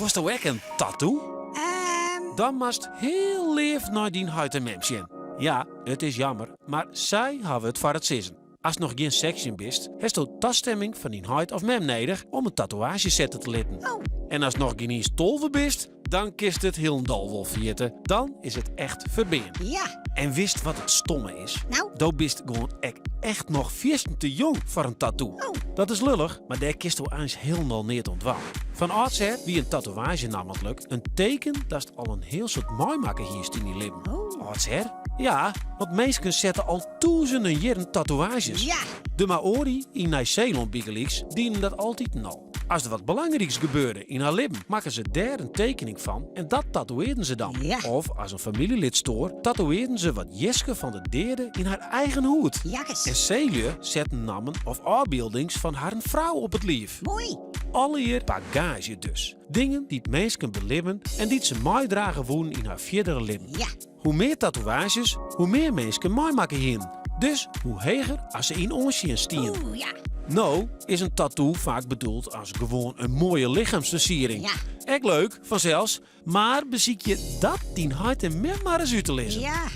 Wolsto ek in tattoo? Ehm. Dan moatst hiel leaf nei dyn heit en mem sjen. Ja, it is jammer, mar sy hawwe it foar it sizzen. Ast noch gjin 16 bist, hesto tastimming fan dyn heit of mem nedich om in tatoeaazje sette te litten. Oh. En ast noch gjin iens 12 bist, dan kinst it hielendal wol ferjitte. Dan is it echt ferbean. Ja. En witst wat it stomme is? Nou? Do bist gewoan ek echt noch fierstente jong foar in tattoo. Oh. Dat is lullich, mar dêr kinsto eins hielendal neat oan dwaan. Fan âldsher wie in tatoeaazje nammentlik in teken datst al in hiel soad meimakke hiest yn dyn libben. Oh. Âldsher? Ja, want minsken sette al tûzenen jierren tatoeaazjes. Ja. De Maori yn Nij-Seelân bygelyks dienen dat altiten al. As der wat belangryks gebeurde yn har libben, makken se dêr in tekening fan en dat tatoeëarden se dan. Ja. Of as in famyljelid stoar, tatoeëarden se wat jiske fan de deade yn har eigen hûd. Jakkes. En seelju setten nammen of ôfbyldings fan harren frou op it liif. Moai. Allegear bagaazje dus. Dingen dy't minsken belibben en dy't se meidrage woenen yn har fierdere libben. Ja. Hoe mear tatoeaazjes, hoe mear minsken meimakke hienen. Dus hoe heger as se yn oansjen stienen. Oeh, ja. No is in tattoo faak bedoeld as gewoan in moaie lichemsfersiering. Ja. Ek leuk, fansels, mar besykje dat dyn heit en mem mar ris út te lizzen. Ja.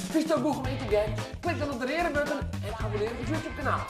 Fynsto Boegum te gek? Klik dan op de reade button en abonnear op ús YouTube kanaal.